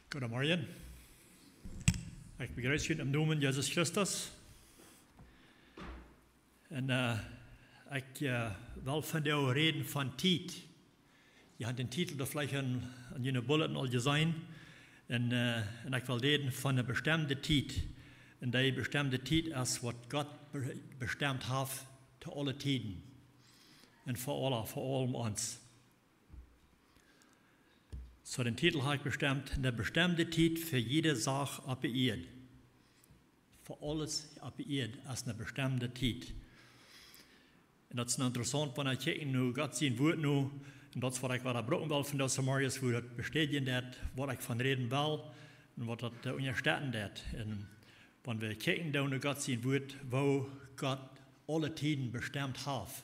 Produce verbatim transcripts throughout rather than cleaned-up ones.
Goodemorjen. Ekj bejreess junt em Nomen Jesus Christus. Un, eh, ekj, eh, well vondoag räden von Tiet. Jie haben dän Titel doa veleicht aun, aun june Bulletin aul jeseenen. Un, eh, un ekj well räden von eene bestemde Tiet. Un dee bestemde Tiet es waut Gott be-, bestemt haft to aule Tieden. Un fa aule, fa aulem ons. Soo, dän Titel hab ekj bestemt, eene bestemde Tiet fa jiede Sach oppe Ieed. Fa aules oppe Ieed es eene bestemde Tiet. Un daut es interessaunt, wan wie kjikjen no Gott sien Wuat nu, un daut es waut ekj wada brucken well von dise Morjes, woo daut bestädjen deit, waut ekj von räden well, un waut daut, eh, unjastetten deit. Un wan wie kjikjen dan no Gott sien Wuat, woo Gott aule Tieden bestemt haft,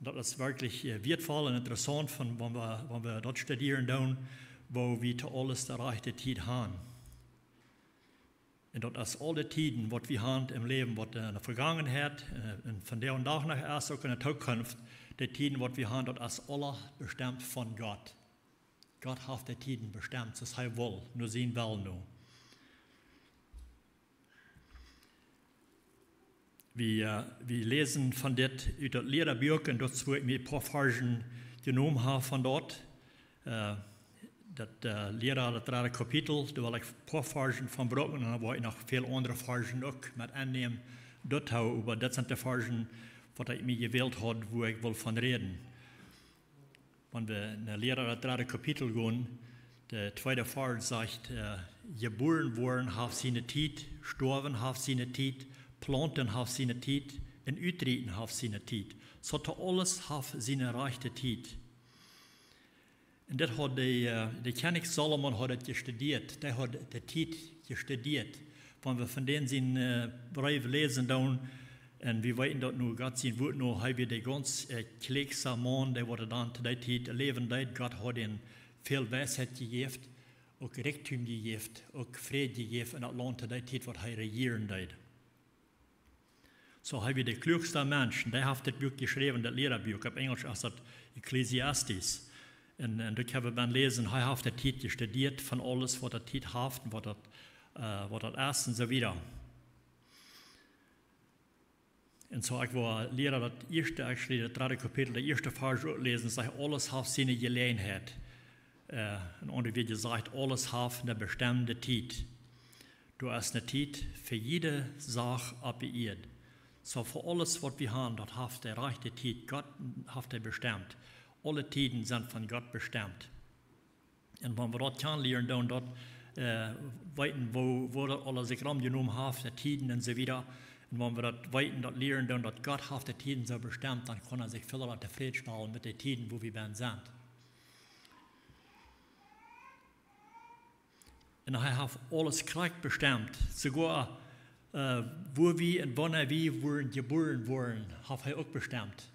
daut es werkjlich, eh, wieetvoll un interessaunt, von, wan wie, wan wie daut studieren dan, woo wie to aules de rajchte Tiet haben. Un daut es aule Tieden, waut wie haben em Läwen, waut en de Vegangenheit, eh, un vondoag dän Dach noch es, uk en de Tookunft, de Tieden, waut wie haben, daut es aules bestemt von Gott. Gott haft de Tieden bestemt, soo aus hee well, no sien Well nu. Wie, eh, wie läsen von dit ut daut Liera Buak, un daut es wua ekj mie een poa Varzen jenomen hab von doa. Eh, daut, eh, Liera, daut dredde Kapitel, doa well ekj een poa Varzen von brucken, un dan well ekj noch väl aundre Varzen uk met aunnämen. Daut hab, oba daut sent de Varzen, waut ekj mie jewält haud, wua ekj well von räden. Wan wie no Liera daut dredde Kapitel gonen, de tweede Varsch sajcht, eh, jebuaren woaren haft siene Tiet, stoawen haft siene Tiet, plaunten haft siene Tiet, un utrieten haft siene Tiet. Soo daut aules haft siene rajchte Tiet. Un daut haud de, eh, de Kjennich Salomo haud daut jestudieet. Dee haud de Tiet jestudieet. Wan wie von dän sien, eh, Breef läsen dan, un wie weeten daut nu Gott sien Wuat nu, hee wia de gaunz, eh, kjlieekjsta Maun, dee waut dan to dee Tiet läwen deed. Gott haud am väl Weisheit jejäft, uk Rikjdom jejäft, uk Fräd jejäft en daut Launt to dee Tiet waut hee rejieren deed. Soo, hee wia de kluakjsta Mensch. Dee haft daut Buak jeschräwen, daut Liera Buak. Opp Enjelsch es daut Ecclesiastes. Un, un doa kjenn wie dan läsen, hee haft de Tiet jestudieet von aules waut de Tiet haft un waut daut, eh, waut daut es un soo wieda. Un soo, ekj well Liera daut ieeschte, actually, daut dredde Kapitel, de ieeschte Varsch läsen, sajcht, aules haft siene Jeläajenheit. Eh, en aundre Wieed jesajcht, aules haft eene bestemde Tiet. Doa es eene Tiet fa jiede Sach oppe Ieed. Soo, fa aules waut wie haben, daut haft de rajchte Tiet. Gott haft dee bestemt. Aule Tieden sent von Gott bestemt. Un wan wie daut kjanen lieren, dan daut, eh, weeten, woo, woo daut aules sikj romjenomen haft, de Tieden un soo wieda. Un wan wie daut weeten, daut lieren, dan daut Gott haft de Tieden soo bestemt, dan kaun wie sikj väl tofräd stalen met de Tieden, wua wie bennen sent. Un hee haft aules krakjt bestemt. Soogoa, eh, wua wie un wanea wie wudden jebuaren woaren, haft hee uk bestemt.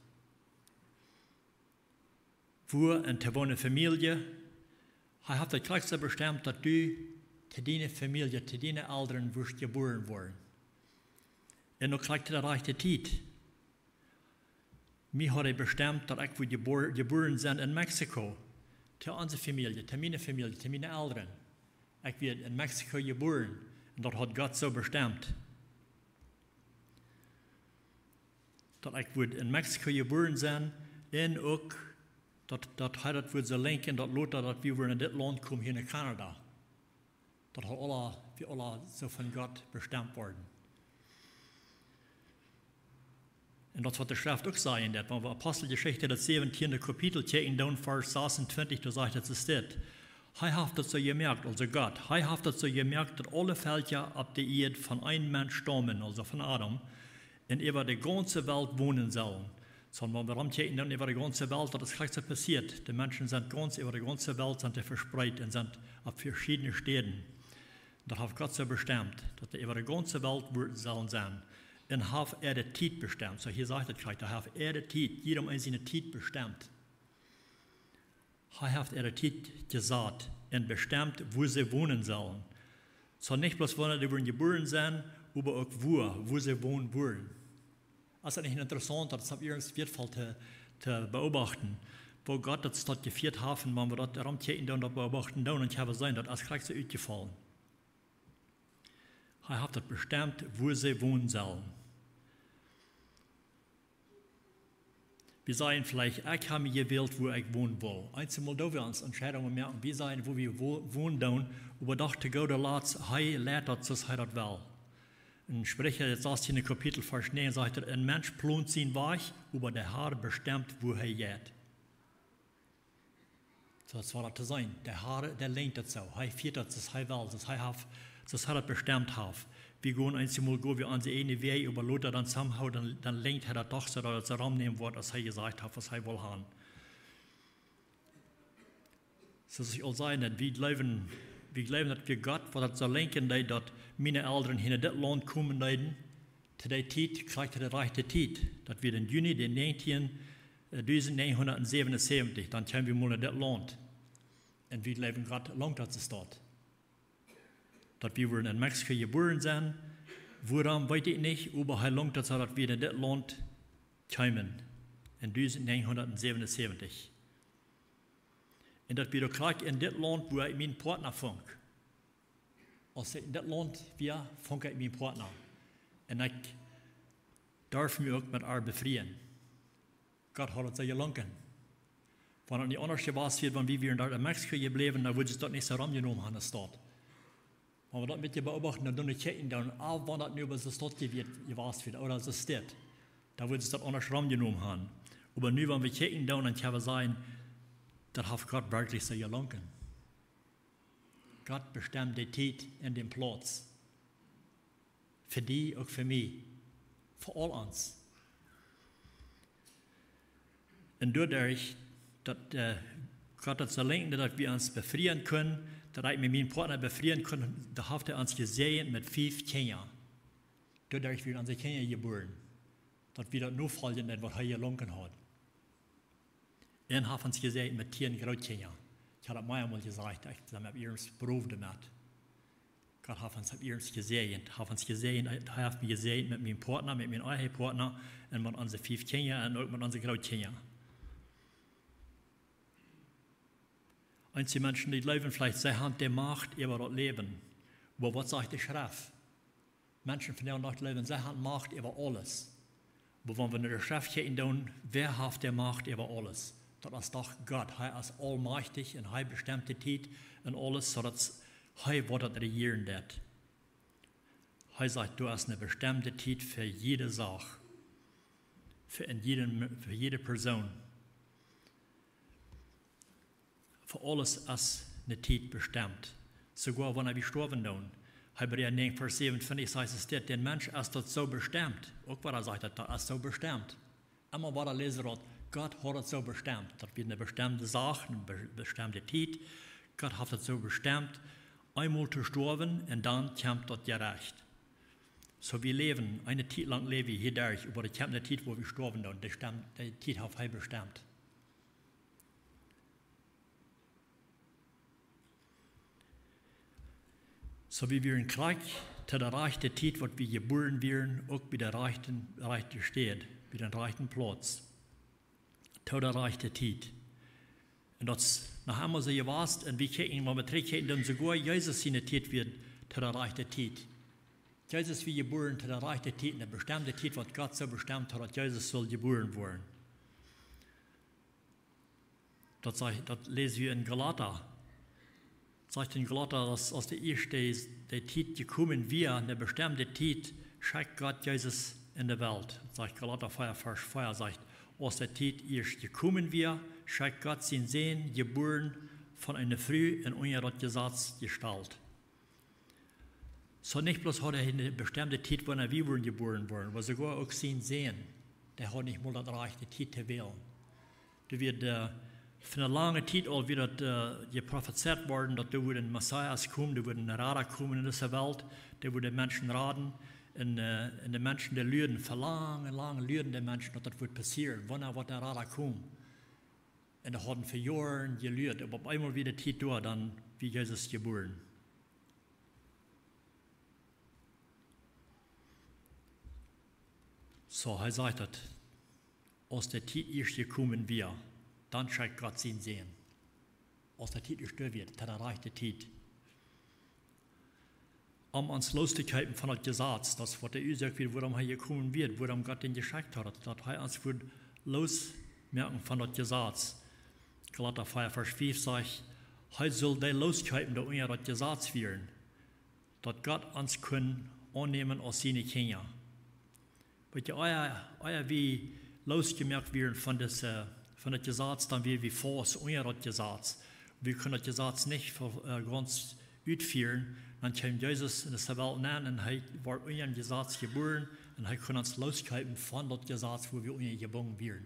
Wua un to woone Famielje. Hee haft daut krakjt soo bestemt, daut du to diene Famielje, to diene Elren wurscht jebuaren woaren. Un uk krakjt to de rajchte Tiet. Mie haud hee bestemt, daut ekj wudd jebor-, jebuaren sennen en Mexiko. To onse Famielje, to miene Famielje, to miene Elren. Ekj wia en Mexiko jebuaren. Un daut haud Gott soo bestemt. Daut ekj wudd en Mexiko jebuaren sennen. Un uk daut, daut hee daut wudd soo lenkjen, daut lota, daut wie wudden en dit Launt komen, hia en Kanada. Daut haud aula, wie aula soo von Gott bestemt worden. Un daut waut de Schreft uk sajen deit, wan wie Aposteljeschicht, daut säwentieende Kapitel, kjikjen dan Varsch sasuntwintich, doa sajcht et, es dit. Hee haft daut soo jemoakt, aulsoo Gott, hee haft daut soo jemoakt, daut aule Velkja opp de Ieed von een Mensch staumen, aulsoo von Adam, un äwa de gaunze Welt wonen sellen. Soo, wan wie romkjikjen dan äwa de gaunze Welt, daut es krakjt soo passieet. De Menschen sent gaunz äwa de gaunze Welt, sent vespreet un sent opp veschiedne Städen. Daut haft Gott soo bestemt, daut dee äwa de gaunze Welt wudden sellen sennen. Un haft äare Tiet bestemt. Soo, hia sajcht et krakjt, hee haft äare Tiet, jiedem eenen siene Tiet bestemt. Hee haft äare Tiet jesat un bestemt, wua see wonen sellen. Soo nich bloos wanea dee wudden jebuaren sennen, oba uk wua, wua see wonen wudden. Es daut nich interessaunt, daut es opp ieescht wieetvoll to, to beobachten, woo Gott daut, daut jefieet haft, un wan wie daut romkjikjen doonen, daut beobachten doonen, dan kjenn wie seenen, daut es krakjt soo utjefollen. Hee haft daut bestemt, wua see wonen sellen. Wie sajen veleicht: "Ekj hab mie jewält, wua ekj wonen well." Eensjemol doo wie ons Entscheidungen moaken, wie sajen, wua wie wo-, wonen doonen, oba doch to gooda Latst, hee leit daut, soo aus hee daut well. En Spricha, daut sastiende Kapitel, Varsch näajen, sajcht et: "Een Mensch plont sienen Wajch, oba de Herr bestemt, wua hee jeit." Soo, daut es waut to sennen. De Herr, dee lenkjt daut soo. Hee fieet daut, soo aus hee well, soo aus hee haft, soo aus hee daut bestemt haft. Wie gonen eensjemol, go wie onse eejne Wäaj, oba lota dan somehow, dan, dan lenkjt hee daut doch soo, daut et soo romnämen woat, aus hee jesajcht haft, aus hee well haben. Soo aus ekj aul säd, daut wie jleewen, wie jleewen, daut wie Gott, waut daut soo lenkjen deed, daut miene Elren hia no dit Launt komen deeden, to dee Tiet, krakjt to de rajchte Tiet. Daut wia em Juni, dän näajentien, äh, dusent näajenhundat säwenunsäwentich, dan kjeemen wie mol no dit Launt. Un wie jleewen, Gott lenkjt daut soo. Daut wie wudden en Mexiko jebuaren sennen, wuarom, weet ekj nich, oba hee lenkjt daut soo, daut wie no dit Launt kjeemen, em dusent näajenhundat säwenunsäwentich. Un daut wia uk krakjt en dit Launt, wua ekj mienen Partner funk. Aus ekj en dit Launt wia, funk ekj mienen Partner. Un ekj durf mie uk met äa befrieen. Gott haud et soo jelenkt. Wan et nich aundasch jewast wia, wan wie wieren doa en Mexiko jebläwen, dan wudd sikj daut nich soo romjenomen haben, aus daut. Wan wie daut met je beobachten, dan doonen wie kjikjen, dan, ah, wan daut nu oba soo steit, wia et jewast wia, ooda soo steit, dan wudd sikj daut aundasch romjenomen haben. Oba nu, wan wie kjikjen, dan, dan kjenn wie sajen, daut haft Gott werkjlich soo jelenkt. Gott bestemt de Tiet un dän Plauz. Fa die, uk fa mie. Fa aul ons. Un doaderch, daut, äh, Gott daut soo lenkjt, daut wie ons befrieen kunnen, daut ekj mie mienen Partner befrieen kunn, doa haft hee ons jesäajent met fief Kjinja. Doaderch wieren onse Kjinja jebuaren. Daut wia daut nofoljen, waut hee jelonken haud. Un haft ons jesäajent met tieen Grootkjinja. Ekj hab daut meamol jesajcht, ekj sie met iernst proowd doamet. Gott haft ons opp iernst jesäajent, haft ons jesäajent, hee haft mie jesäajent met mienen Partner, met mienen Ehepartner un met onse fief Kjinja un uk met onse Grootkjinja. Eenje Menschen, dee jleewen veleicht, see haben de Macht äwa daut Läwen. Oba waut sajcht de Schreft? Menschen vondoag jleewen, see haben Macht äwa aules. Oba wan wie no de Schreft kjikjen doonen, wäa haft de Macht äwa aules? Daut es doch Gott. Hee es aulmajchtich un hee bestemt de Tiet un aules, soo daut hee woat daut rejieren deit. Hee sajcht, doa es eene bestemde Tiet fa jiede Sach. Fa en jiede, fa jiede Persoon. Fa aules es eene Tiet bestemt. Soogoa wan wie stoawen doonen. Hebräa näajen Varsch säwenuntwintich sajcht et, dän Mensch es daut soo bestemt. Uk wada sajcht et, daut es soo bestemt. Emma wada läs wie daut, Gott haud et soo bestemt. Daut wia eene bestemde Sach, eene be-, bestemde Tiet. Gott haud et soo bestemt, eemol to stoawen un dan kjemt daut Jerecht. Soo, wie läwen, eene Tiet lang läw wie hia derch, oba et kjemt eene Tiet, wua wie stoawen doonen. Dee stem-, dee Tiet haft hee bestemt. Soo, wie wieren krakjt to de rajchte Tiet, waut wie jebuaren wieren, uk bie de rajchte, rajchte Städ, bie dän rajchten Plauz. To de rajchte Tiet. Un daut es noch emol soo jewast, un wie kjikjen, wan wie trigjkjikjen, dan soogoa Jesus siene Tiet wia to de rajchte Tiet. Jesus wia jebuaren to de rajchte Tiet, eene bestemde Tiet, waut Gott soo bestemt haud, daut Jesus sull jebuaren woaren. Daut sajcht, daut läs wie en Galata. Daut sajcht en Galata, aus, aus de ieeschte, de Tiet jekomen wia, eene bestemde Tiet, schekjt Gott Jesus en de Welt. Daut sajcht Galata vea, Varsch vea, sajcht, aus de Tiet ieescht jekomen wia, schekjt Gott sienen Sän, jebuaren von eene Fru un unja daut Jesaz jestalt. Soo nich bloos haud hee eene bestemde Tiet, wanea wie wudden jebuaren woaren, oba soogoa uk sien Sän, dee haud nich mol daut Rajcht, de Tiet to wälen. Doa wia, äh, fa eene lange Tiet aul wia daut, äh, jeprofezeit worden, daut doa wudd een Messias komen, doa wudd een Rada komen en dise Welt, dee wudd de Menschen raden. Un, äh, un de Menschen, dee luaden, fa lang, lang luaden de Menschen, daut daut wudd passieren, wanea woat de Rada komen. Un dee hauden fa Joaren jeluat, oba opp eemol wia de Tiet doa, dan wia Jesus jebuaren. Soo, hee sajcht daut, aus de Tiet ieescht jekomen wia. Dan schekjt Gott sienen Sän, aus de Tiet es doa wia, to de rajchte Tiet, om ons loszukjeepen von daut Jesaz. Daut es waut de Uasoak wia, wuarom hee jekomen wia, wuarom Gott dän jeschekjt haud, daut hee ons wudd losmoaken von daut Jesaz. Galata vea Varsch fief sajcht, hee sull dee loskjeepen, dee unja daut Jesaz wieren, daut Gott ons kunn aunnämen aus siene Kjinja. Weet jie, ea, ea wie losjemoakt wieren von dise, von daut Jesaz, dan wia wie faust unja daut Jesaz. Wie kunnen daut Jesaz nich ver-, äh, gaunz utfieren. Dan kjeem Jesus en dise Welt nenn un hee wort unja daut Jesaz jebuaren un hee kunn ons loskjeepen von daut Jesaz, wua wie unja jebungen wieren.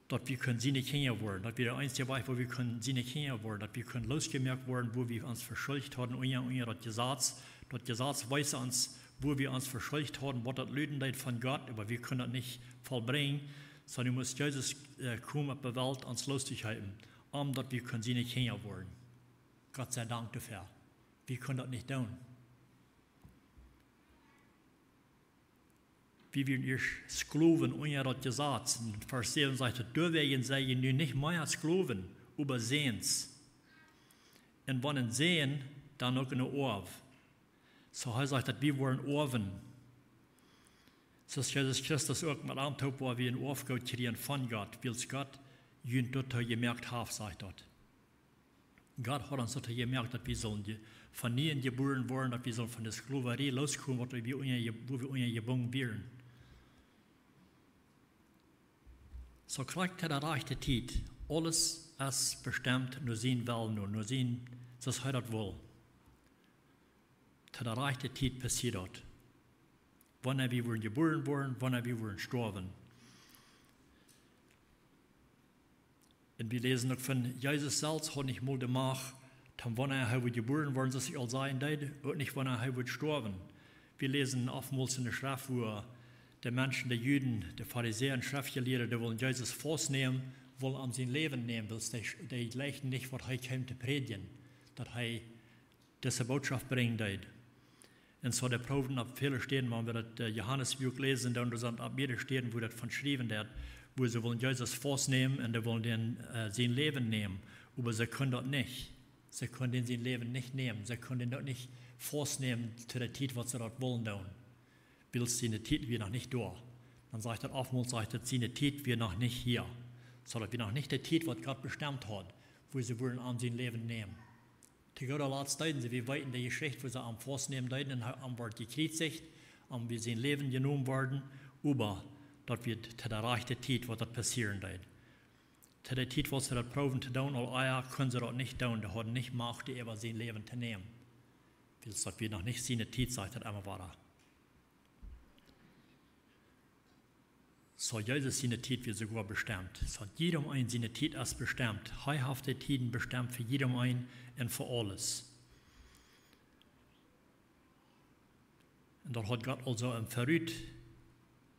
Daut wie kunnen siene Kjinja woaren. Daut wia de eensje Wajch, woo wie kunnen siene Kjinja woaren. Daut wie kunnen losjemoakt woaren, wua wie ons veschuldicht hauden, unja, unja daut Jesaz. Daut Jesaz wees ons, wua wie ons veschuldicht hauden, waut daut luden deed von Gott, oba wie kunnen daut nich vollbrinjen. Soo, nu must Jesus, äh, komen opp de Welt, ons loszukjeepen, om daut wie kunnen siene Kjinja woaren. Gott sie Dank doafäa. Wie kunnen daut nich doonen. Wie wieren ieescht Sklowen unja daut Jesaz. En Varsch säwen sajcht et, doawäajen sie jie nu nich mea Sklowen, oba Säns. Un wan een Sän, dan uk een Oaw. Soo hee sajcht daut wie woaren Oawen. Soo aus Jesus Christus uk, met am toop woa wie een Oafgoot kjrieen von Gott, wiels Gott junt doatoo jemoakt haft, sajcht daut. Gott haud ons daut jemoakt, daut wie sullen je-, von nieem jebuaren woaren, daut wie sullen von de Sklowarie loskomen, waut wie unja je-, wua wie unja jebungen wieren. Soo krakjt to de rajchte Tiet. Aules es bestemt no sienen Wellen, no, no sien, soo aus hee daut well. To de rajchte Tiet passieet daut. Wanea wie woaren jebuaren woaren, wanea wie woaren stoawen. Un wie läsen uk von Jesus selfst haud nich mol de Macht, dan wanea hee wudd jebuaren woaren, soo aus ekj aul sajen deed, uk nich wanea hee wudd stoawen. Wie läsen oftmols en de Schreft, wua de Menschen, de Juden, de Farisäa un Schreftjelieede, dee wullen Jesus faustnämen, wullen am sien Läwen nämen, wiels dee, dee jleichten nich, waut hee kjeem to prädjen, daut hee dise Bootschoft brinjen deed. Un soo, dee proowden opp väle Städen, wan wie daut, äh, Johanes Buak läsen, dan doa sent opp mearere Städen, wua daut von jeschräwen woat, wua see wullen Jesus faustnämen un dee wullen dän, äh, sien Läwen nämen. Oba see kunnen daut nich. See kunnen dän sien Läwen nich nämen. See kunnen dän uk nich faustnämen to de Tiet, waut see daut wullen doonen. Wiels siene Tiet wia noch nich doa. Dan sajcht daut oftmols, sajcht daut, siene Tiet wia noch nich hia. Soo daut wia noch nich de Tiet, waut Gott bestemt haud, wua see wudden am sien Läwen nämen. To gooda Latst deeden see, wie weeten de Jeschicht, wua see am faustnämen deeden un hee, am wort jekjriezicht, am wia sien Läwen jenomen worden, oba daut wia to de rajchte Tiet, waut daut passieren deed. To de Tiet, waut see daut proowden to doonen, aul ea kunnen see daut nich doonen, dee hauden nich Macht, dee äwa sien Läwen to nämen. Wiels daut wia noch nich siene Tiet, sajcht daut emma wada. Soo, Jesus siene Tiet wia soogoa bestemt. Soo, jiedem een siene Tiet es bestemt. Hee haft de Tieden bestemt fa jiedem een un fa aules. Un daut haud Gott aulsoo em Verut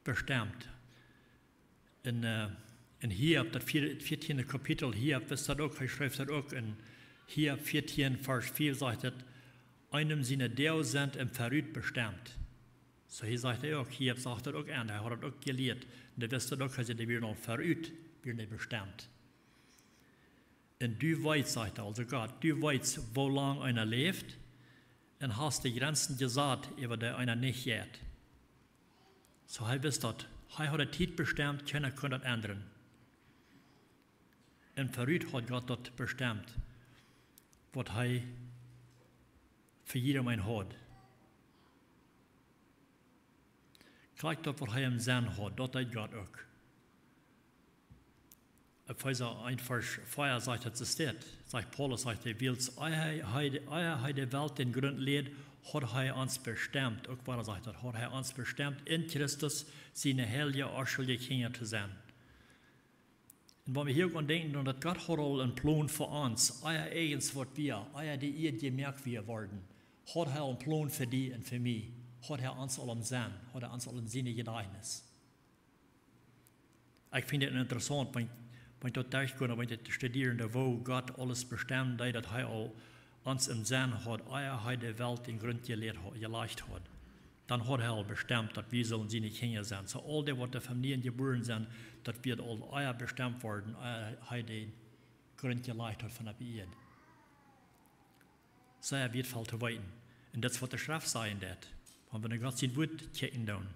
bestemt. En, äh, en Hiob, daut vea-, veatieende Kapitel, Hiob wist daut uk, hee schrift daut uk en Hiob veatieen, Varsch vea, sajcht et, eenem siene Doag sent em Verut bestemt. Soo, hee sajcht hee uk, Hiob sajcht daut uk aun, hee haud daut uk jelieet. Un dee wist daut uk, hee säd, dee wieren aul verut, wieren dee bestemt. Un du weetst, sajcht hee, aulsoo Gott, du weetst, woo lang eena läft, un hast de Jrenzen jesat, äwa dee eena nich jeit. Soo, hee wist daut. Hee haud de Tiet bestemt, kjeena kunn daut endren. Un verut haud Gott daut bestemt, waut hee fa jiedem een haud. Krakjt daut, waut hee em Senn haud, daut deed Gott uk. Efeesa eent Varsch vea sajcht et, sajcht Paulus, sajcht hee, wiels ea hee, hee, ea hee de Welt dän Grunt läd, haud hee ons bestemt, uk wada sajcht daut, haud hee ons bestemt, en Christus siene heilje, onschuldje Kjinja to sennen. Un wan wie hia uk aun denkjen, dan daut Gott haud aul een Plon fa ons, ea irjent waut wia, ea de Ieed jemoakt wia worden, haud hee aul een Plon fa die un fa mie, haud hee ons aul em Senn, haud hee ons aul en sien Jedajchnis. Ekj finj et interessaunt, wan, wan ekj daut derchgo, wan ekj daut studieren doo, woo Gott aules bestemt, daut hee aul ons em Senn haud, ea hee de Welt dän Grunt jelajcht haud. Dan haud hee aul bestemt, daut wie sullen siene Kjinja sennen. Soo aul dee, waut de Famieljen jebuaren sent, daut wia aul ea bestemt worden, ea hee dän Grunt jelajcht haud von opp Ieed. Sea wieetvoll to weeten. Un daut es, waut de Schreft sajen deit, wan wie no Gott sien Wuat kjikjen doonen.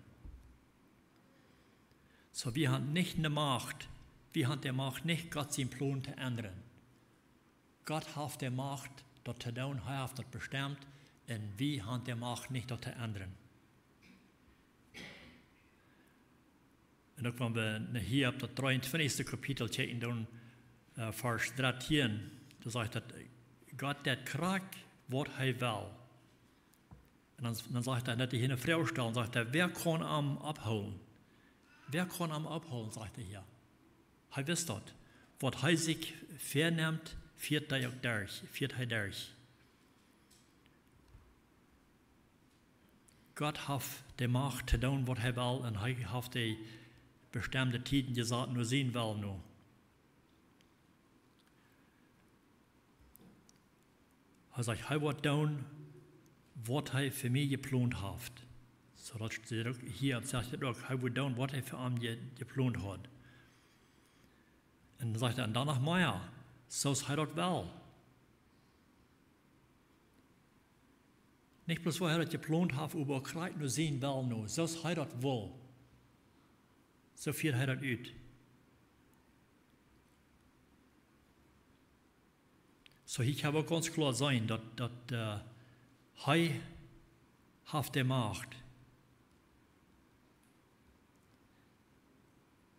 Soo, wie haben nich ne Macht, wie haben de Macht nich, Gott sien Plon to endren. Gott haft de Macht, daut to doonen, hee haft daut bestemt, un wie haben de Macht nich, daut to endren. Un uk wan wie nu hia opp daut dreeuntwintichste Kapitel kjikjen doonen, äh, Varsch dartieen, doa sajcht daut, Gott deit krakjt, waut hee well. Un dan, dan sajcht hee, daut hee hia ne Froag stalt, sajcht hee: "Wäa kaun am aufhoolen? Wäa kaun am aufhoolen?" sajcht hee hia. Hee wist daut. Waut hee sikj väanemt, fieet hee uk derch, fieet hee derch. Gott haft de Macht to doonen, waut hee well, un hee haft de bestemde Tieden jesat no sienen Well no. Hee sajcht, hee woat doonen, waut hee fa mie jeplont haft. Soo daut steit uk hia, sajcht hee uk, hee woat doonen, waut hee fa am je-, jeplont haud. Un dan sajcht hee, un dan noch mea, soo aus hee daut well. Nich bloos, waut hee daut jeplont haft, oba krakjt no sienen Well no, soo aus hee daut well. Soo fieet hee daut ut. Soo, hia kjenn wie uk gaunz kloa seenen, daut, daut, äh, hee haft de Macht,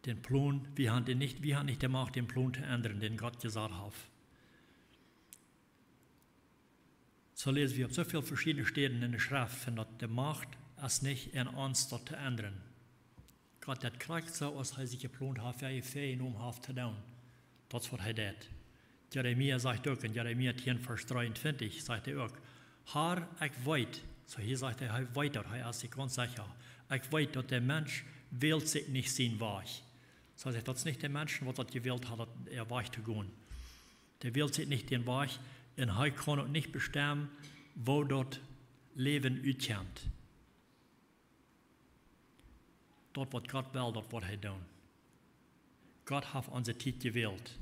dän Plon, wie haben dän nich, wie haben nich de Macht, dän Plon to endren, dän Gott jesat haft. Soo läsen wie opp soo väl veschiedne Städen enne Schreft, von daut de Macht es nich en ons, daut to endren. Gott deit krakjt soo, aus hee sikj jeplont haft, wäa hee väajenomen haft to doonen. Daut es, waut hee deit. Jeremia sajcht uk en Jeremia tieen, Varsch dreeuntwintich, sajcht hee uk: "Herr, ekj weet", soo hia sajcht hee, hee weet daut, hee es sikj gaunz secha: "Ekj weet, daut de Mensch wält sikj nich sienen Wajch." Soo hee sajcht, daut es nich de Mensch, waut daut jewält haft, daut äa Wajch to gonen. Dee wält sikj nich dän Wajch, un hee kaun uk nich bestemmen, woo daut Läwen utkjemt. Daut, waut Gott well, daut woat hee doonen. Gott haft onse Tiet jewält.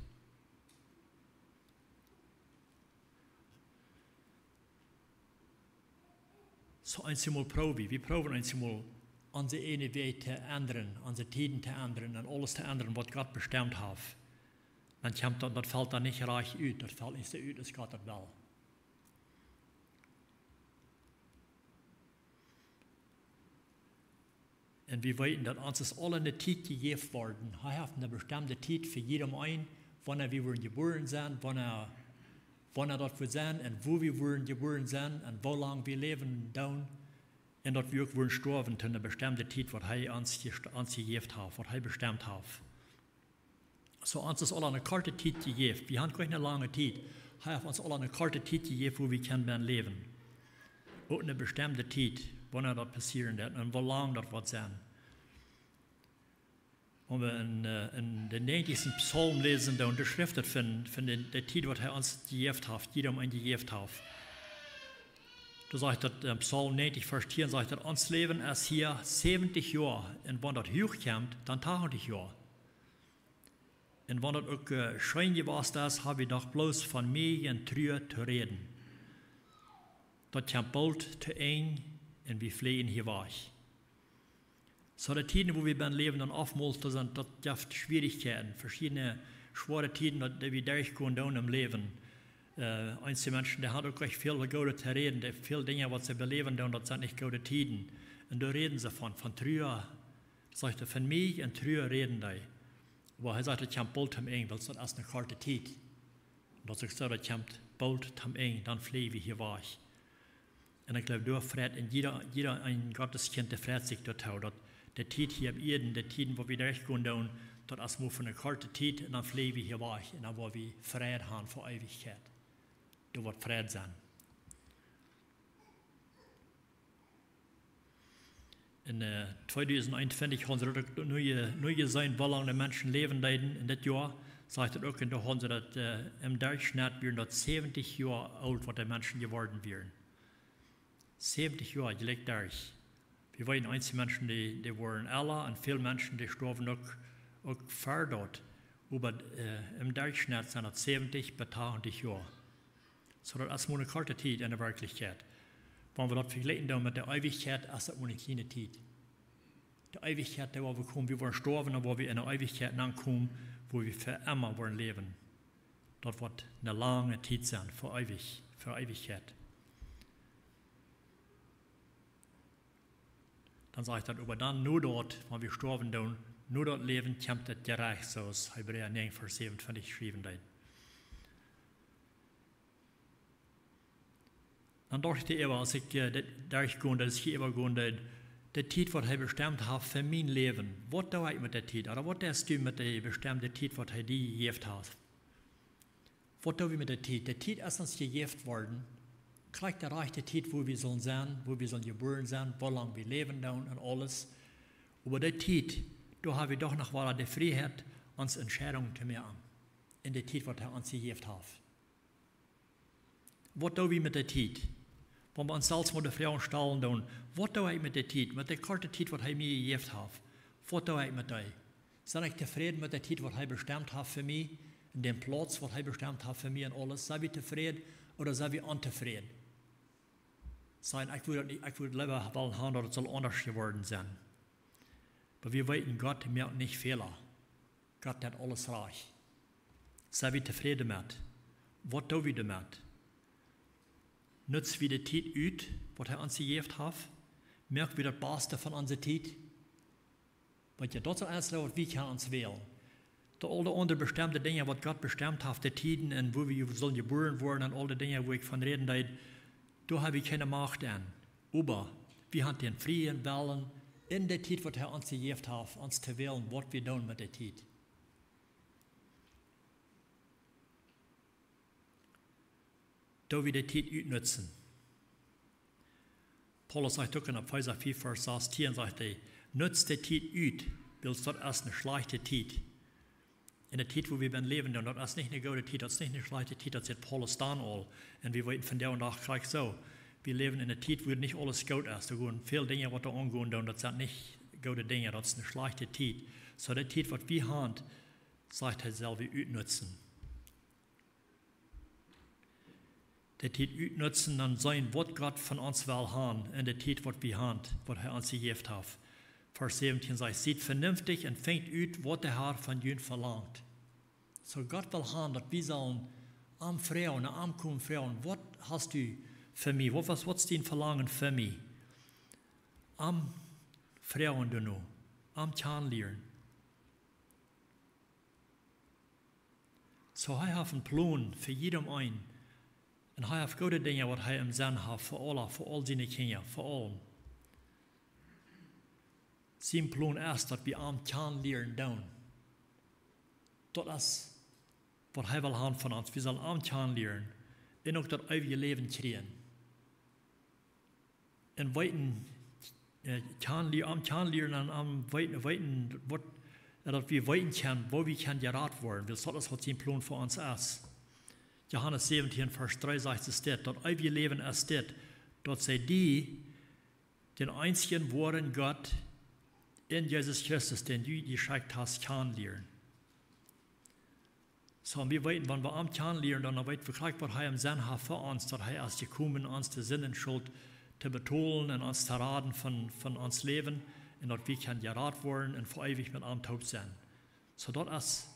Soo, eenjemol proow wie, wie proowen eenjemol onse eejne Wäaj to endren, onse Tieden to endren un aules to endren, waut Gott bestemt haft. Dan kjemt daut, daut felt dan nich rajcht ut, daut felt nich soo ut, aus Gott daut well. Un wie weeten, daut ons es aule ne Tiet jejäft worden. Hee haft ne bestemde Tiet fa jiedem eenen, wanea wie wudden jebuaren sennen, wanea, wanea daut wudd sennen un wua wie wudden jebuaren sennen un woo lang wie läwen doonen. Un daut wie uk wudden stoawen to ne bestemde Tiet, waut hee ons jest-, ons jejäft haft, waut hee bestemt haft. Soo, ons es aula ne korte Tiet jejäft. Wie haben kjeene lange Tiet. Hee haft ons aula ne korte Tiet jejäft, wua wie kjennen läwen. Uk ne bestemde Tiet, wanea daut passieren woat un woo lang daut woat sennen. Wan wie en, äh, en dän näajentichsten Psalm läsen, dan beschrift et von, von de, de Tiet, waut hee ons jejäft haft, jiedem eenen jejäft haft. Doa sajcht daut, äh, Psalm näajentich, Varsch tieen, sajcht daut: "Ons Läwen es hia säwentich Joa, un wan daut huach kjemt, dan tachentich Joa. Un wan daut uk, äh, scheen jewast es, hab wie doch bloos von Mäaj un Trua to räden. Daut kjemt boolt to Enj un wie fläajen hia wajch." Soo, de Tieden, wua wie bennen läwen, dan oftmols, daut sent, daut jeft Schwierichkjeiten, veschiedne schwoare Tieden, daut, daut wie derchgonen doonen em Läwen. Äh, eenje Menschen, dee haben uk ech väl Goodet to räden, dee väl Dinja, waut see beläwen doonen, daut sent nich goode Tieden. Un doa räden see von, von Trua, sajcht hee, von Mäaj un Trua räden dee. Oba hee sajcht, daut kjemt boolt toom Enj, wiels daut es ne korte Tiet. Un daut sajcht hee, daut kjemt boolt toom Enj, dan fläajen wie hia wajch. Un ekj jleew, doa freit een jieda, jieda een Gotteskjint, dee freit sikj doatoo, daut de Tiet hia opp Ieed, de Tieden, wua wie derchgonen doonen, daut es mau fa ne korte Tiet, un dan fläajen wie hia wajch, un dan woa wie Fräd haben fa Eewichkjeit. Doa woat Fräd sennen. En, äh, tweedusent eenuntwintich haben see daut uk nu je-, nu jeseenen, woo lang de Menschen läwen deeden. En dit Joa sajcht et uk, un doa haben see daut, äh, em Derchschnitt wieren daut säwentich Joa oolt, waut de Menschen jeworden wieren. Säwentich Joa, jlikj derch. Wie weeten, eenje Menschen, dee, dee woaren ella, un väl Menschen, dee stoawen uk, uk ver daut. Oba, äh, em Derchschnett sent daut säwentich bat tachentich Joa. Soo daut es mau eene korte Tiet enne Werkjlichkjeit. Wan wie daut vejlikjen dan met de Eewichkjeit, es daut mau eene kjliene Tiet. De Eewichkjeit, doa woa wie komen, wie woaren stoawen, dan woa wie enne Eewichkjeit aunkomen, wua wie fa emma woaren läwen. Daut woat eene lange Tiet sennen, fa eewich, fa Eewichkjeit. Dan sajcht daut, oba dan, no daut, wan wie stoawen dan, no daut Läwen kjemt daut Jerecht, soo aus Hebräa näajen Varsch säwenuntwintich jeschräwen steit. Dan docht ekj doaräwa, aus ekj, äh, dit derchgonen, daut ekj hia äwagonen deed, de Tiet, waut hee bestemt haft fa mien Läwen. Waut doo ekj met de Tiet? Ooda waut deist du met de bestemde Tiet, waut hee die jejäft haft? Waut doo wie met de Tiet? De Tiet es ons jejäft worden. Krakjt de rajchte Tiet, wua wie sellen sennen, wua wie sellen jebuaren sennen, woo lang wie läwen doonen un aules. Oba de Tiet, doa hab wie doch noch wada de Frieheit, ons Entscheidungen to moaken. En de Tiet, waut hee ons jejäft haft. Waut doo wie met de Tiet? Wan wie ons selfst mau de Froag stalen doonen, waut doo ekj met de Tiet, met de korte Tiet, waut hee mie jejäft haft? Waut doo ekj met dee? Sie ekj tofräd met de Tiet, waut hee bestemt haft fa mie, en dän Plauz, waut hee bestemt haft fa mie un aules? Sie wie tofräd ooda sie wie ontofräd? Sajen, ekj wudd daut nich, ekj wudd leewa wellen haben, daut daut saul aundasch jeworden sennen. Oba wie weeten, Gott moakt nich Fäla. Gott deit aules rajcht. Sie wie tofräd doamet? Waut doo wie doamet? Nutz wie de Tiet ut, waut hee ons jejäft haft? Moak wie daut baste von onse Tiet? Wiels jo, daut es daut eensje, waut wie kjennen ons wälen. Daut aul de aundre bestemde Dinja, waut Gott bestemt haft, de Tieden un wua wie sellen jebuaren woaren un aul de Dinja, wua ekj von räden deed, doa hab wie kjeene Macht aun. Oba wie haben dän frieen Wellen, en de Tiet, waut hee ons jejäft haft, ons to wälen, waut wie doonen met de Tiet. Doo wie de Tiet utnutzen? Paulus sajcht uk en Efeesa fief, Varsch sastieen, sajcht hee: "Nutzt de Tiet ut, wiels daut es eene schlajchte Tiet." En de Tiet, wua wie bennen läwen, dan, daut es nich eene goode Tiet, daut es nich eene schlajchte Tiet, daut sajcht Paulus dan aul. Un wie weeten vondoag dän Dach krakjt soo. Wie läwen en eene Tiet, wua nich aules goot es. Doa sent väl Dinja, waut doa aungonen doonen, daut sent nich goode Dinja, daut es eene schlajchte Tiet. Soo, de Tiet, waut wie haben, sajcht hee, sell wie utnutzen. De Tiet utnutzen, dan seenen, waut Gott von ons well haben en de Tiet, waut wie haben, waut hee ons jejäft haft. Varsch säwentieen sajcht: "Siet vernünftich un finjt ut, waut de Har von junt velangt." Soo, Gott well haben, daut wie sellen am froagen, no am komen froagen: "Waut hast du fa mie? Waut, waut, waut es dien Velangen fa mie?" Am froagen doano, am kjanen lieren. Soo, hee haft eenen Plon fa jieda eenen. Un hee haft goode Dinja, waut hee em Senn haft fa aule, fa aul siene Kjinja, fa aulem. Sien Plon es, daut wie am kjanen lieren doonen. Daut es, waut hee well haben von ons. Wie sellen am kjanen lieren. Un uk daut eewje Läwen kjrieen. Un weeten, äh, kjanen lie-, am kjanen lieren un am weeten, weeten, waut, äh, daut wie weeten kjennen, woo wie kjennen jerat woaren. Wiels daut es, waut sien Plon fa ons es. Johanes säwentieen, Varsch dree sajcht et dit: "Daut eewje Läwen es dit, daut see die, dän eensjen woaren Gott, un Jesus Christus, dän du jeschekjt hast, kjanen lieren." Soo, un wie weeten, wan wie am kjanen lieren, dan weeten wie krakjt, waut hee em Senn haft fa ons, daut hee es jekomen, onse Sindenschult to betolen un ons to raden von, von ons Läwen, un daut wie kjennen jerat woaren un fa eewich met am toop sennen. Soo, daut es,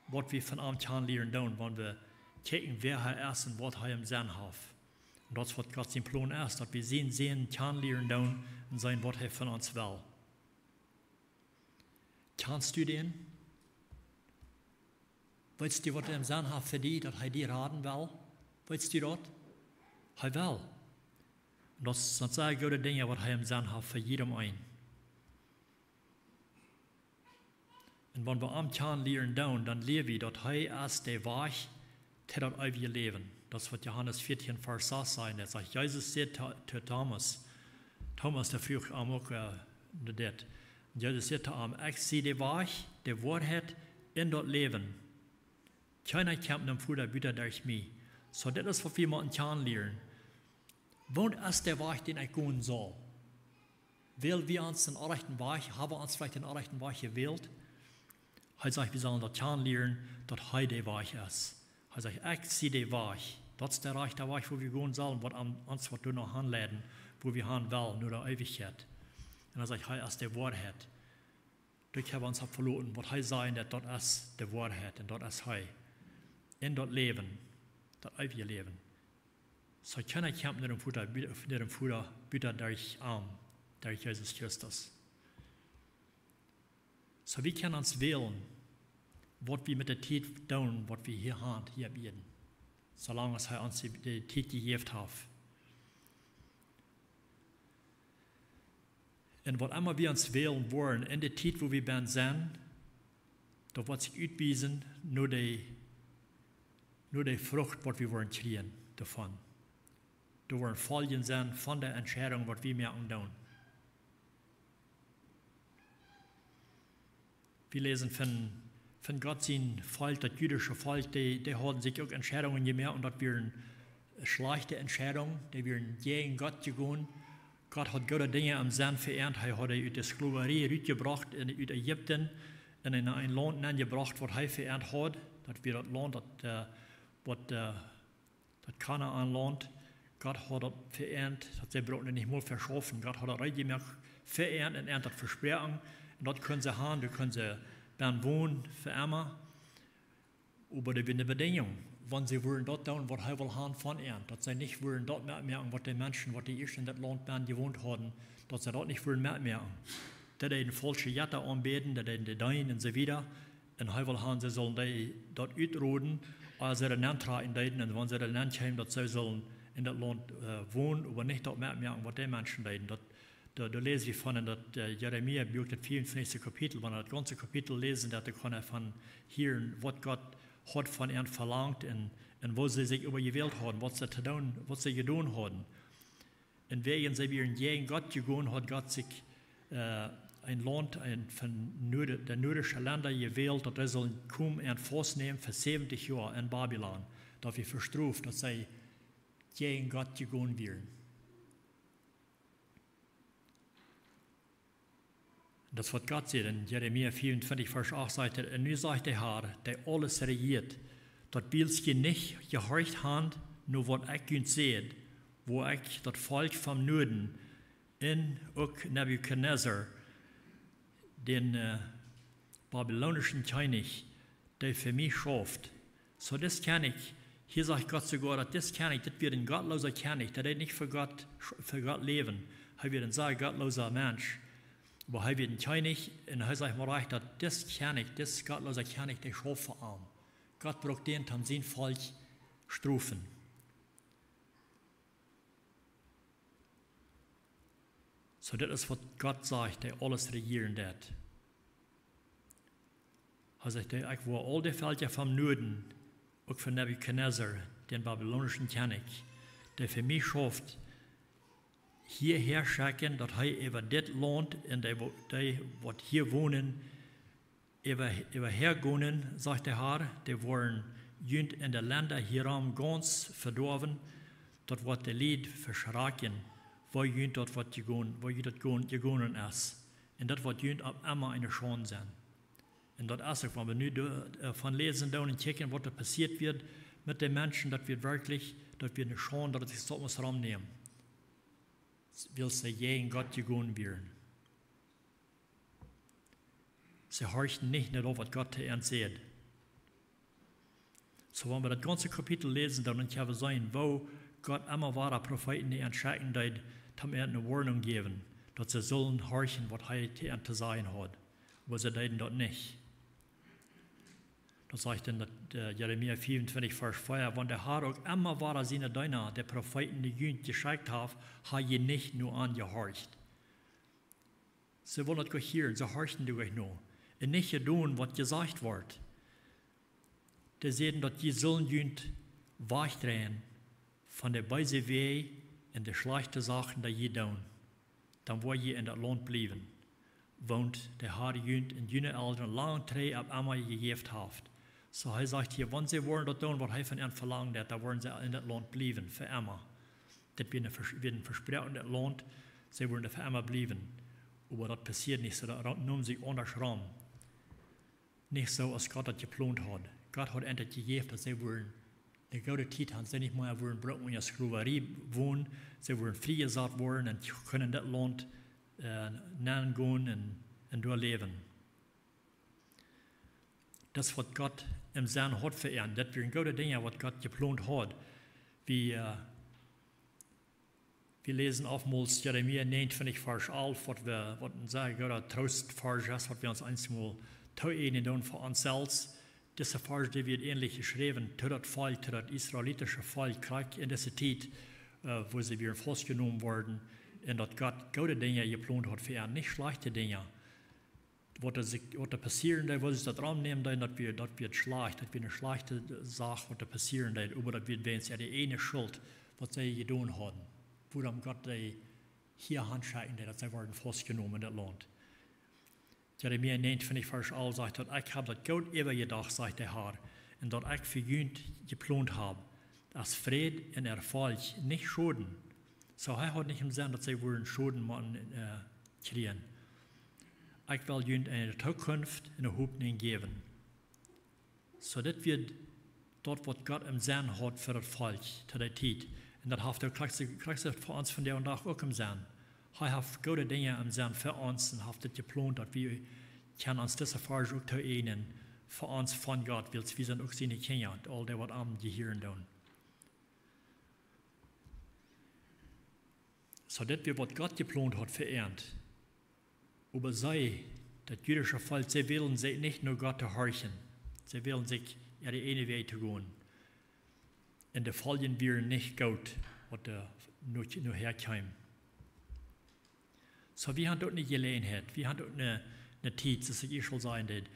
waut wie von am kjanen lieren doonen, wan wie kjikjen, wäa hee es un waut hee em Senn haft. Un daut es, waut Gott sien Plon es, daut wie sien Sän kjanen lieren doonen un seenen, waut hee von ons well. Kjanst du dän? Weetst du, waut hee em Senn haft fa die, daut hee die raden well? Weetst du daut? Hee well. Un daut sent sea goode Dinja, waut hee em Senn haft fa jieda eenen. Un wan wie am kjanen lieren doonen, dan lia wie, daut hee es de Wajch to daut eewje Läwen. Daut es, waut Johanes vieetieen, Varsch sas sajcht. Doa sajcht, Jesus säd to, to Thomas, Thomas, dee fruach am uk, äh, no dit. Un Jesus säd to am: "Ekj sie de Wajch, de Woarheit un daut Läwen. Kjeena kjemt nom Voda buta derch mie." Soo, dit es, waut wie motten kjanen lieren. Waut es de Wajch, dän ekj gonen saul? Wäl wie ons dän rajchten Wajch, hab wie ons veleicht dän rajchten Wajch jewält? Hee sajcht, wie sellen daut kjanen lieren, daut hee de Wajch es. Hee sajcht: "Ekj sie de Wajch." Daut es de rajchte Wajch, wua wie gonen sellen, waut aun, ons woat doa no han leiden, wua wie han wellen, no de Eewichkjeit. Un hee sajcht, hee es de Woarheit. Doa kjenn wie ons opp veloten, waut hee sajcht, daut, daut es de Woarheit un daut es hee. En daut Läwen, daut eewje Läwen. Soo kjeena kjemt no däm Voda, no däm Voda, buta derch am, derch Jesus Christus. Soo wie kjennen ons wälen, waut wie met de Tiet doonen, waut wie hia han, hia opp Ieed. Soo lang aus hee ons de, de Tiet jejäft haft. Un waut emma wie ons wälen woaren, en de Tiet, wua wie bennen sent, daut woat sikj utwiesen no de, no de Frucht, waut wie woaren kjrieen doavon. Doa woaren Foljen sennen von de Entscheidung, waut wie moaken doonen. Wie läsen von, von Gott sien Volkj, daut jüdische Volkj, dee, dee hauden sikj uk Entscheidungen jemoakt, un daut wieren schlajchte Entscheidungen, dee wieren jäajen Gott jegonen. Gott haud goode Dinja em Senn fa an. Hee haud an ut de Sklowarie rutjebrocht en, ut Ägipten, un en een Launt nenjebrocht, waut hee fa an haud. Daut wia daut Launt, daut, äh, waut, äh, daut Kanaan-Launt. Gott haud daut fa an, daut see bruckten nich mol veschaufen. Gott haud daut reed jemoakt fa an un an daut vesproaken. Un daut kunnen see han, doa kunnen see bennen wonen fa emma. Oba doa wia eene Bedingung, wan see wudden daut doonen, waut hee wull han von an. Daut see nich wudden daut metmoaken, waut de Menschen, waut dee ieescht en daut Launt bennen jewont hauden, daut see daut nich wudden metmoaken. Dee deeden faulsche Jetta aunbäden, dee deeden dee deenen un soo wieda. Un hee wull han, see sullen dee daut utroden, aus see doa nentrakjen deeden. Un wan see doa nenkjeemen, daut see sullen en daut Launt, äh, wonen, oba nich daut metmoaken, waut dee Menschen deeden. Daut, doa, doa läs wie von en daut, äh, Jeremia-Buak, daut vieaunfeftje Kapitel, wan wie daut gaunze Kapitel läsen, daut doa kaun eena von hieren, waut Gott haud von an velangt un, un woo see sikj äwa jewält hauden, waut see to doonen, waut see jedonen hauden. Un wäajen see wieren jäajen Gott jegonen, haud Gott sikj, äh, een Launt, een von Nuad-, de nuadische Lenda jewält, daut hee sull komen un faustnämen fa säwentich Joa en Babilon, daut wia vestroft, daut see jäajen Gott jegonen wieren. Daut es waut Gott sajcht en Jeremia vieaunfeftje, Varsch acht, sajcht hee: "Un nu sajcht de Har, dee aules rejieet, daut wiels jie nich jehorcht han no waut ekj junt säd, woo ekj daut Volkj vom Nuaden un uk Nebukadnezar, dän, äh, babilonischen Kjennich, dee fa mie schauft." Soo, dis Kjennich, hia sajcht Gott soogoa, daut dis Kjennich, dit wia een gottloosa Kjennich, dee deed nich fa Gott, fa Gott läwen. Hee wia een sea gottloosa Mensch. Oba hee wia een Kjennich, un hee sajcht mau rajcht, daut dis Kjennich, dis gottloosa Kjennich, dee schauft fa am. Gott brukt dän, om sien Volkj strofen. Soo, dit es waut Gott sajcht, dee aules rejieren deit. Hee sajcht: "Dee, ekj woa aul de Velkja vom Nuaden, uk von Nebukadnezar, dän babilonischen Kjennich, dee fa mie schauft, hiahäa schekjen, daut hee äwa dit Launt un dee, wo-, dee waut hia wonen, äwa, äwahäa gonen, sajcht de Har, dee woaren junt en de Lenda hierom gaunz vedoawen, daut woat de Lied veschrakjen, woo junt daut woat jegonen, woo junt daut gon-, jegonen es. Un daut woat junt opp emma eene Schaund sennen." Un daut es uk, wan wie nu doa, äh, von läsen doonen un kjikjen, waut doa passieet wia met de Menschen, daut wia werkjlich, daut wia eene Schaund, daut see daut must romnämen. Wiels see jäajen Gott jegonen wieren. See horchten nich no daut, waut Gott to an säd. Soo, wan wie daut gaunze Kapitel läsen, dan kjenn wie seenen, woo Gott emma wada Profeeten aunschekjen deed, om an eene Woarnunk jäwen, daut see sullen horchen, waut hee to an to sajen haud. Oba see deeden daut nich. Daut sajcht en daut, äh, Jeremia vieaunfeftje, Varsch vea: "Wan de Har uk emma wada siene Deena, de Profeeten, no junt jeschekjt haft, ha jie nich no an jehorcht." See wullen daut goanich hieren, see horchten doa goanich no. Un nich jedonen, waut jesajcht wort. Dee säden, daut jie sullen junt wajchdreien von de beese Wäaj un de schlajchte Sachen, dee jie doonen. Dan woa jie en daut Launt bliewen, waut de Har junt un june Elren lang trigj opp emma jejäft haft. Soo, hee sajcht hia, wan see woaren daut doonen, waut hee von an velangt, dan woaren see en daut Launt bliewen, fa emma. Daut wia een Vers-, wia een vesproakenet Launt, see woaren doa fa emma bliewen. Oba daut passieed nich soo, daut ra-, neem sikj aundasch rom. Nich soo aus Gott daut jeplont haud. Gott haud an daut jejäft, daut see wudden eene goode Tiet haben, see nich mea wudden brucken unja Sklowarie wonen, see wudden friejesat woaren un kunnen daut Launt, äh, nenn gonen un, un doa läwen. Daut es waut Gott em Senn haud fa an. Daut wieren goode Dinja waut Gott jeplont haud. Wie, äh, wie läsen oftmols Jeremia näajenuntwintich Varsch alf, waut wie, waut een sea gooda Troostvarsch es, waut wie ons eemol tooäjnen doonen fa ons selfst. Dise Varsch, dee wort ieejentlich jeschräwen to daut Volkj, to daut israelitische Volkj, krakjt en dise Tiet, äh, wua see wada faustjenomen worden, un daut Gott goode Dinja jeplont haud fa an, nich schlajchte Dinja. Waut doa sikj, waut doa passieren deed, woo sikj daut romnämen deed, daut wia, daut wia schlajcht, daut wia eene schlajchte Sach, waut doa passieren deed, oba daut wia wäajens äare ieejne Schult, waut see jedonen hauden. Wuarom Gott dee hia hanschekjen deed, daut see worden faustjenomen en daut Launt. Jeremia näajenuntwintich Varsch alf sajcht daut: "Ekj hab daut goot äwajedocht, sajcht de Herr, un daut ekj fa junt jeplont hab, aus Fräd un Erfolg, nich Schoden." Soo, hee haud nich em Senn, daut see wudden Schoden motten, äh, kjrieen. "Ekj well junt eene Tookunft un eene Hopninj jäwen." Soo, dit wia daut, waut Gott em Senn haud fa daut Volkj to dee Tiet. Un daut haft hee krakjt, krakjt fa ons vondoag dän Dach uk em Senn. Hee haft goode Dinja em Senn fa ons un haft dit jeplont, daut wie kjennen ons dise Varsch uk tooäjnen fa ons von Gott, wiels wie sent uk siene Kjinja, aul dee, waut am jehieren doonen. Soo, dit wia, waut Gott jeplont haud fa an. Oba see, daut jüdische Volkj, see wullen sikj nich no Gott horchen. See wullen sikj äare ieejne Wäaj gonen. Un de Foljen wieren nich goot, waut doa no, no häakjeem. Soo, wie haben uk eene Jeläajenheit, wie haben uk eene, eene Tiet, soo aus ekj ieescht aul säd,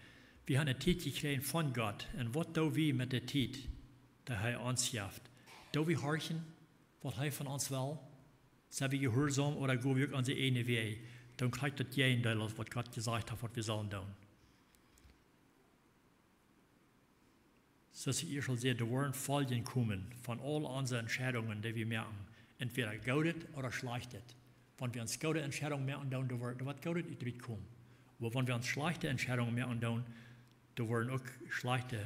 wie haben eene Tiet jekjräajen von Gott. Un waut doo wie met de Tiet, dee hee ons jeft? Doo wie horchen, waut hee von ons well? Sent wie jehuarsom ooda go wie uk onse ieejne Wäaj? Dan kjricht daut Jäajendeel aus waut Gott jesajcht haft, waut wie sellen doonen. Soo aus ekj ieescht aul säd, doa woaren Foljen komen von aul onse Entscheidungen, dee wie moaken. Entwäda goodet ooda schlajchtet. Wan wie eene goode Entscheidunk moaken, dan doa woat, doa woat goodet rutkomen. Oba wan wie eene schlajchte Entscheidunk moaken, dan doa woaren uk schlajchte,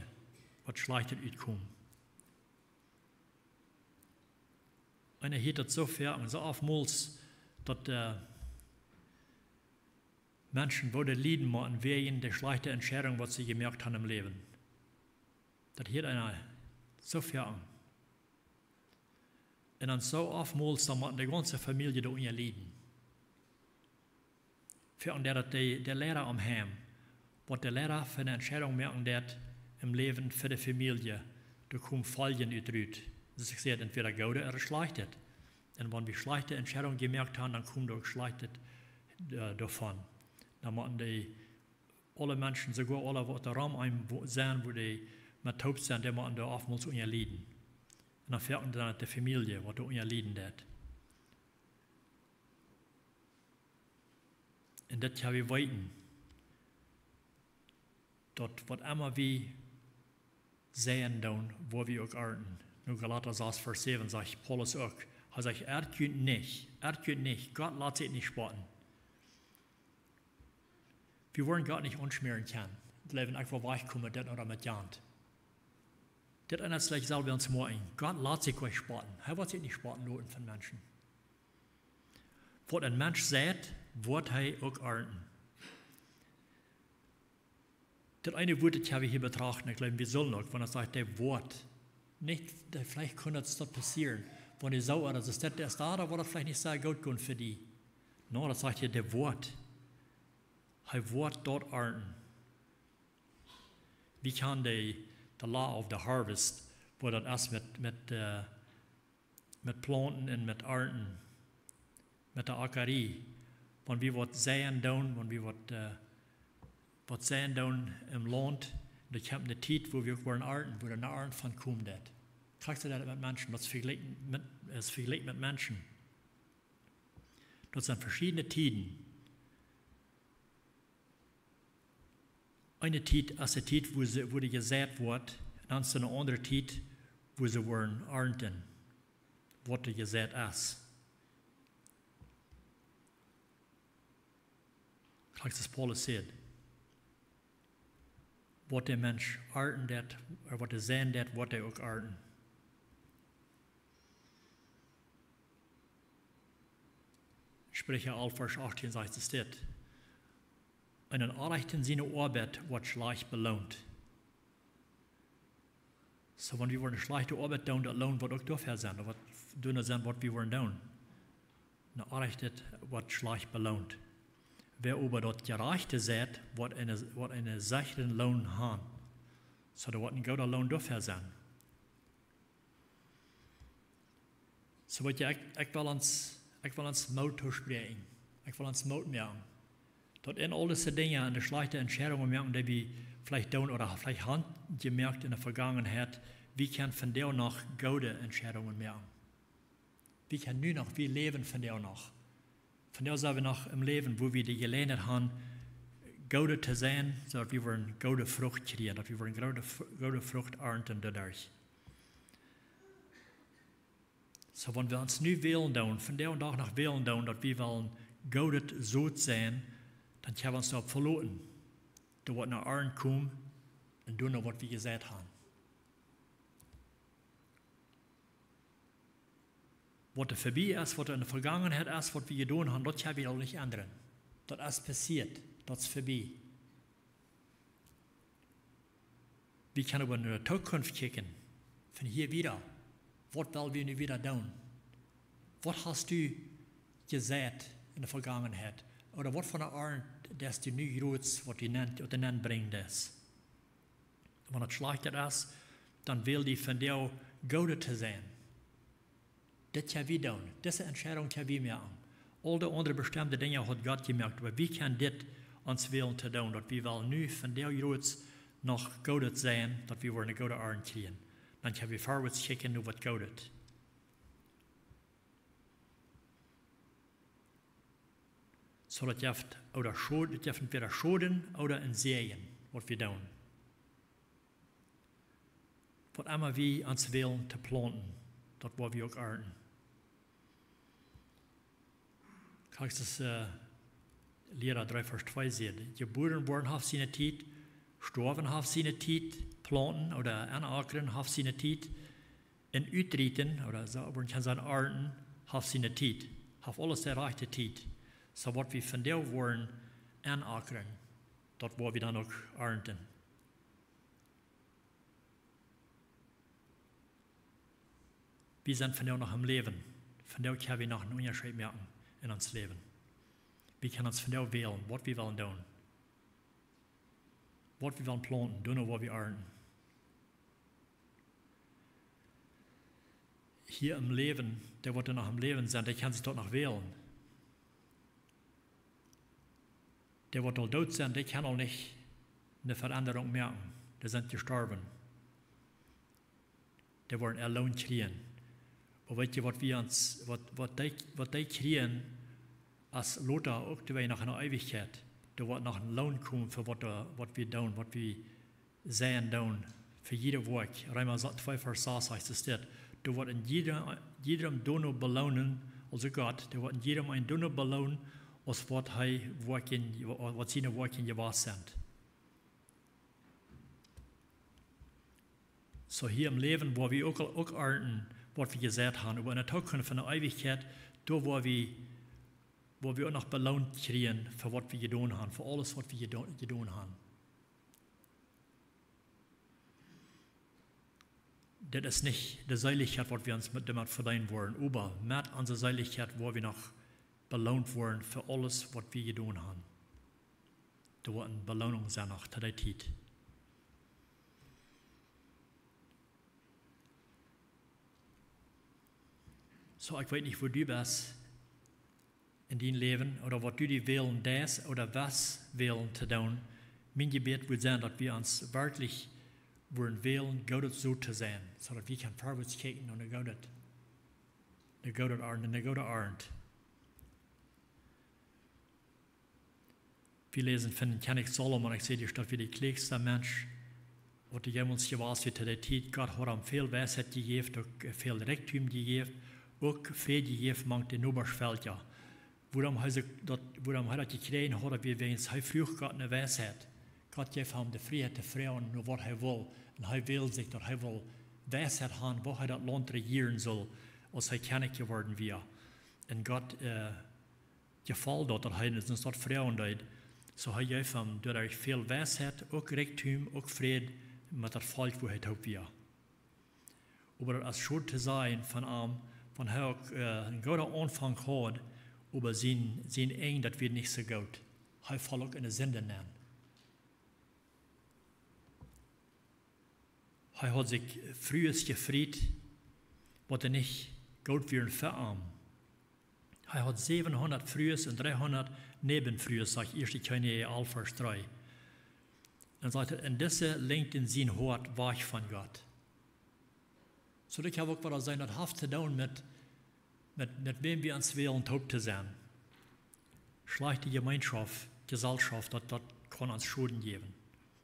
waut schlajchtet rutkomen. Un ekj hia daut soo väl, un soo oftmols daut, äh, Menschen wudden lieden motten wäajen de schlajchte Entscheidunk, waut see jemoakt haben em Läwen. Daut hieet eena soo väl aun. Un dan soo oftmols, dan mott de gaunze Famielje doarunja lieden. Fa, un daut de, de Leida aum Heim, waut de Leida fa eene Entscheidunk moaken deed em Läwen fa de Famielje, doa komen Foljen rut. Soo aus ekj säd, entwäda goode ooda schlajchte. Un wan wie schlajchte Entscheidungen jemoakt haben, dan kjemt uk Schlajchtet, äh, doavon. Dan motten dee aule Menschen, soogoa aule, waut doa rom am wo-, sent, wua dee met toop sent, dee motten doa oftmols unja lieden. Un dan foaken dan de Famielje, waut doa unja lieden deed. Un daut kjenn wie weeten, daut waut emma wie seien doonen, woa wie uk arnten. Nu Galata sas Varsch säwen sajcht Paulus uk, hee sajcht: "Errt junt nich, errt junt nich, Gott lat sikj nich spotten." Wie woaren Gott nich aunschmäaren kjennen. Jleewen, ekj well wajchkomen met dit ooda met jant. Dit un daut sell wie ons moakjen. Gott lat sikj nich spotten. Hee woat sikj nich spotten loten von Menschen. Waut een Mensch seit, woat hee uk arnten. Daut eene Wuat, daut hab wie hia betracht, un ekj jleew, wie sellen uk, wan et sajcht, dee woat. Nich, dee, veleicht kunn daut, daut passieren. Wan dee soo, ooda es daut, daut es doa, dan woat daut veleicht nich soo goot gonen fa die. Nä, daut sajcht hia, dee woat. Hee woat daut arnten. Wie kjanen de, de law of the harvest, woo daut es met, met, äh, met Plaunten un met Arnten, met de Ackarie. Wan wie waut seien doonen, wan wie waut, äh, waut seien doonen em Launt, dan kjemt eene Tiet, wua wie uk woaren arnten, wua doa eene Arnt von komen deit. Krakjt soo daut met Menschen, daut es vejlikjlich met, es vejlikjlich met Menschen. Daut sent veschiedne Tieden. Eene Tiet es de Tiet, wua see, wua dee jeseit woat, un dan es doa eene aundre Tiet, wua see woaren arnten, waut doa jeseit es. Krakjt aus Paulus säd: Waut de Mensch arnten deit, ooda waut hee seien deit, woat hee uk arnten. Spricha alf Varsch achtieen sajcht et dit: Eenen Orrajchten siene Oabeit woat schlajcht beloont. Soo, wan wie woaren schlajchte Oabeit doonen, daut Loon woat uk doafäa sennen, daut woat doano sennen, waut wie woaren doonen. Een Orrajchta woat schlajcht beloont. Wäa oba daut Jerajchte seit, woat eenen, woat eenen secharen Loon haben. Soo, doa woat een gooda Loon doafäa sennen. Soo, weet jie, ekj, ekj well ons, ekj well ons Moot toospräakjen. Ekj well ons Moot moaken, daut en aul dise Dinja, en de schlajchte Entscheidungen moaken, dee wie veleicht doonen ooda veleicht haben jemoakt en de Vegangenheit, wie kjennen vondoag noch goode Entscheidungen moaken. Wie kjennen nu noch, wie läwen vondoag noch. Vondoag sent wie noch em Läwen, wua wie de Jeläajenheit haben, goode to sennen, soo daut wie woaren goode Frucht kjrieen, daut wie woaren goode Fr-, goode Frucht arnten doaderch. Soo, wan wie ons nu wälen doonen, vondoag dän Dach noch wälen doonen, daut wie wellen goodet Sot seien, dan kjenn wie ons doaropp veloten, daut waut no aun kjemt un doonen, waut wie jeseit haben. Waut doa verbie es, waut doa en de Vegangenheit es, waut wie jedonen haben, daut kjenn wie aul nich endren. Daut es passieet, daut es verbie. Wie kjennen oba no de Tookunft kjikjen, von hia wieda. Waut well wie nu wieda doonen? Waut hast du jeseit en de Vegangenheit? Ooda waut fa eene Oabeit deist du nu jrods, waut du nenn, waut du nennbrinjen deist? Wan et schlajcht es, dan wäl die vondoag goodet to sennen. Dit kjenn wie doonen. Dise Entscheidunk kjenn wie moaken. Aul de aundre bestemde Dinja haft Gott jemoakt, oba wie kjennen dit ons wälen to doonen, daut wie wellen nu vondoag jrods noch goodet seien, daut wie woaren eene goode Arnt kjrieen. Dan kjenn wie verwoats kjikjen no waut goodet. Soo daut jeft ooda Schod-, daut jeft entwäda Schoden ooda een Säajen, waut wie doonen. Waut emma wie ons wälen to plaunten, daut woa wie uk arnten. Krakjt aus, äh, Liera dree Varsch twee sajcht: Jebuaren woaren haft siene Tiet, stoawen haft siene Tiet, plaunten ooda aunakren haft siene Tiet, un utrieten, ooda soo, wan kaun sajen, arnten, haft siene Tiet, haft aules de rajchte Tiet. Soo waut wie vondoag woaren aunakren, daut woa wie dan uk arnten. Wie sent vondoag noch em Läwen. Vondoag kjenn wie noch een Unjascheet moaken en ons Läwen. Wie kjennen ons vondoag wälen, waut wie wellen doonen. Waut wie wellen plaunten, doonen, waut wie arnten. Hia em Läwen, dee waut doa noch em Läwen sent, dee kjennen sikj daut noch wälen. Dee waut aul doot sent, dee kjennen aul nich eene Veendrunk moaken. Dee sent jestorwen. Dee woaren äa Loon kjrieen. Oba weet jie, waut wie ons, waut, waut dee, waut dee kjrieen, aus lota uk doa wie noch en de Eewichkjeit, doa woat noch een Loon komen fa waut, äh, waut wie doonen, waut wie seien doonen, fa jieda Woakj. Reema sa-, twee Varsch sas sajcht et dit: Doa woat een jieda, jiedrem doano beloonen, aulsoo Gott, dee woat een jiedrem een doano beloonen, aus waut hee Woakjen, waut siene Woakjen jewast sent. Soo hia em Läwen woa wie uk, uk arnten, waut wie jeseit haben, oba en de Tookunft en de Eewichkjeit, doa woa wie, woa wie uk noch beloont kjrieen fa waut wie jedonen haben, fa aules waut wie jedo-, jedonen haben. Dit es nich de Seelichkjeit, waut wie ons met, doamet vedeenen woaren, oba met onse Seelichkjeit woa wie noch beloont woaren fa aules, waut wie jedonen haben. Doa woat eene Beloonunk sennen noch to dee Tiet. Soo, ekj weet nich, wua du best en dien Läwen ooda waut du die wälen deist ooda west wälen to doonen. Mien Jebäd wudd sennen, daut wie ons werkjlich wudden wälen, goodet Sot to seien, soo daut wie kjennen verwoats kjikjen no eene goode, eene goode Arnt, eene goode Arnt. Wie läsen von Kjennich Salomo, ekj saj die, daut wia de kjläakjsta Mensch, waut doa jemols jewast wia to dee Tiet. Gott haud am väl Weisheit jejäft, uk väl Rikjdom jejäft, uk Fräd jejäft mank de Nobaschvelkja. Wuarom hee daut jekjräajen haud, daut wia wäajens hee fruach Gott no Weisheit. Gott jeef am de Frieheit to froagen no waut hee wull. Un hee wäld sikj daut hee wull Weisheit han, woo hee daut Launt rejieren sull, aus hee Kjennich jeworden wia. Un Gott jefoll daut, daut hee daut froagen deed. Soo hee jeef am doaderch väl Weisheit, uk Rikjdom, uk Fräd met daut Volkj, wua hee toop wia. Oba daut es schod to sajen von am, wan hee uk een gooden Aunfank haud, oba sien Enj, daut wia nich soo goot. Hee foll uk en de Sind nenn. Hee haud sikj Frues jefriet, waut nich goot wieren fa am. Hee haud säwenhundat Frues un dreehundat Näbenfrues, sajcht ieeschte Kjennichs alf Varsch dree. Un sajcht et: Un dise lenkjten sien Hoat wajch von Gott. Soo daut kaun uk wada sennen, daut haft to doonen met wäm wie ons wälen toop to senn. Schlajchte Jemeenschoft, Jeselschoft, daut kaun ons Schoden jäwen.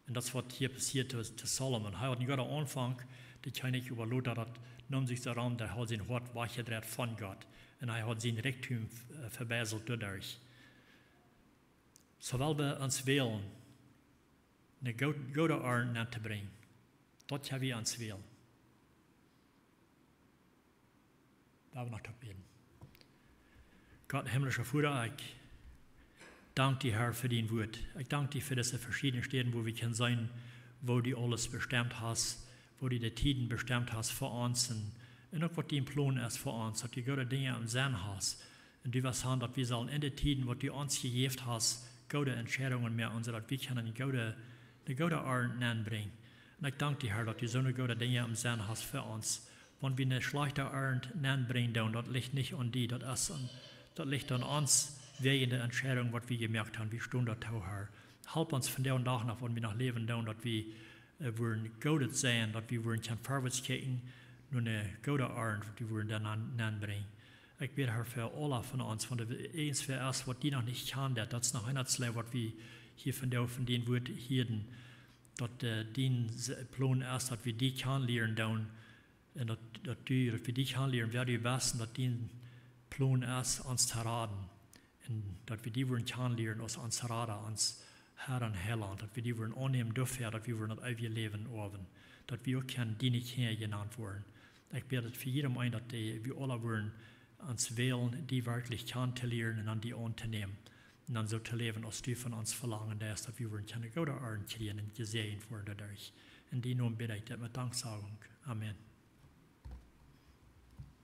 Un daut es waut hia passieet to Salomo. Hee haud een gooden Aunfank, de Kjennich, oba lota, daut neem sikj soo rom, daut hee haud sien Hoat wajchjedreit von Gott. Un hee haud sien Rikjdom vebieselt doaderch. Soo well wie ons wälen, ne goode Arnt nenn to brinjen. Daut kjenn wie ons wälen. Gott, himlischa Voda, ekj dank die, Har, fa dien Wuat. Ekj dank die fa dise veschiedne Städen, wua wie kjennen seenen, woo du aules bestemt hast, woo du de Tieden bestemt hast fa ons un uk waut dien Plon es fa ons, daut du goode Dinja em Senn hast. Un du west han, daut wie sellen en de Tieden, waut du ons jejäft hast, goode Entscheidungen moaken, soo daut wie kjennen ne goode Arnt nenn brinjen. Un ekj dank die, Har, daut du soone goode Dinja em Senn hast fa ons. Wan wie ne schlajchte Arnt nenn brinjen doonen, daut licht nich aun die, daut licht aun ons, wäajen de Entscheidungen, waut wie jemoakt han. Wie stonen doatoo, Har. Halp ons vondoag dän Dach noch, wan wie noch läwen doonen, daut wie wudden goodet seenen, daut wie wudden kjennen verwoats kjikjen no ne goode Arnt, waut wie wudden doa nenn brinjen. Ekj bäd, Har, fa aula von ons, wan doa irjentwäa es, waut die noch nich kjant, daut es noch eena, waut wie hia vondoag von dien Wuat hieden, daut dien Plon es, daut wie die kjanen lieren doonen, un daut wie die kjanen lieren, wäa du best, un daut dien Plon es, ons to raden. Un daut wie die wudden kjanen lieren aus ons Rada, ons Har un Heilaunt, daut wie die wudden aunnämen doafäa, daut wie wudden daut eewje Läwen oawen, daut wie uk kjennen diene Kjinja jenant woaren. Ekj bäd daut fa jiedem eenen, daut wie aula wudden ons wälen, die werkjlich kjanen to lieren un dan die auntonämen. Un dan soo to läwen, aus du von ons velangen deist, daut wie wudden kjennen goode Arnt kjrieen un jesäajent woaren doaderch. En dien Nomen bäd ekj dit met Danksagunk. Amen.